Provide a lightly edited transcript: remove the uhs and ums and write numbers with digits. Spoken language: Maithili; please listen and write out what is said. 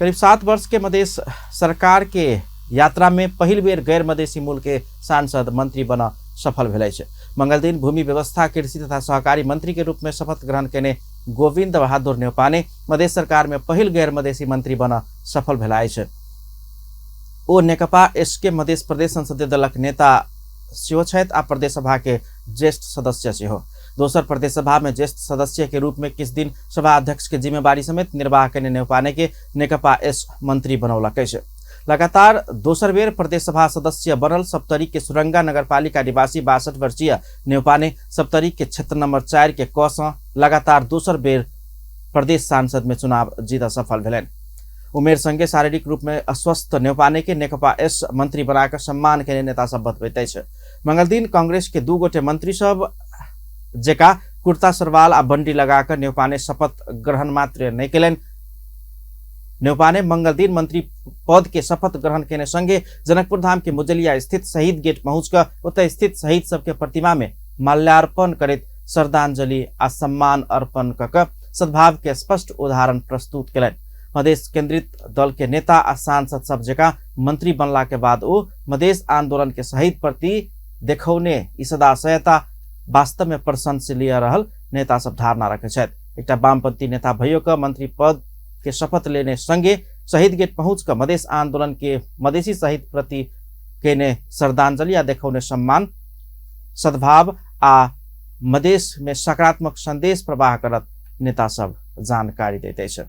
करीब 7 वर्ष के मधेश सरकार के यात्रा में पहिल बेर गैर मधेसी मूल के सांसद मंत्री बन सफल भेल अछि। मंगलदिन भूमि व्यवस्था, कृषि तथा सहकारी मंत्री के रूप में शपथ ग्रहण केने गोविंद बहादुर न्यौपाने मधेश सरकार में पहिल गैर मधेसी मंत्री बन सफल भेला अछि। ओ नेकपा एसके मधेश प्रदेश संसदीय दलक नेता सेहो छथि आ प्रदेश सभा के ज्येष्ठ सदस्य सेहो। दोसर प्रदेश सभा में ज्येष्ठ सदस्य के रूप में किछु दिन सभा अध्यक्ष के जिम्मेवारी समेत निर्वाह केने न्यौपाने के नेकपा एस मंत्री बनौलक अछि। लगातार दोसर बेर प्रदेश सभा सदस्य बनल सप्तरी के सुरंगा नगरपालिका निवासी 62 वर्षीय न्यौपाने सप्तरी के क्षेत्र नंबर 4 के क सँ लगातार दोसर बेर प्रदेश सांसद में चुनाव जीत सफल भेलनि। उमेर संगे शारीरिक रूप में अस्वस्थ न्यौपाने के नेकपा एस मंत्री बनाकर सम्मान केने नेता सब बतबैत अछि। मंगलदिन कांग्रेस के 2 गोटे मंत्री सब जेका कुर्ता सरवाल आ बंडी लगाकर न्यौपाने शपथ ग्रहण मात्र नहि केलनि। न्यौपाने मंगलदिन मंत्री पद के शपथ ग्रहण केने संगे जनकपुर धाम के मुजलिया स्थित शहीद गेट पहुंच कऽ ओतय स्थित शहीद सबके प्रतिमा में माल्यार्पण करैत श्रद्धांजलि आ सम्मान अर्पण कऽ कऽ सद्भाव के स्पष्ट उदाहरण प्रस्तुत केलनि। मधेश केंद्रित दल के नेता आ सांसद सब जकाँ मंत्री बनला के बाद ओ मधेश आंदोलन के शहीद प्रति देखौने ई सदाशयता वास्तव में प्रशंसनीय रहल नेता सब धारणा रखै छथि। एकटा वामपंथी नेता भइयो कऽ मंत्री पद के शपथ लेने संगे शहीद गेट पहुंच कऽ मधेश आंदोलन के मधेसी शहीद प्रति केने श्रद्धांजलि आ देखौने सम्मान, सद्भाव आ मधेश में सकारात्मक संदेश प्रवाह करत नेता सब जानकारी दैत अछि।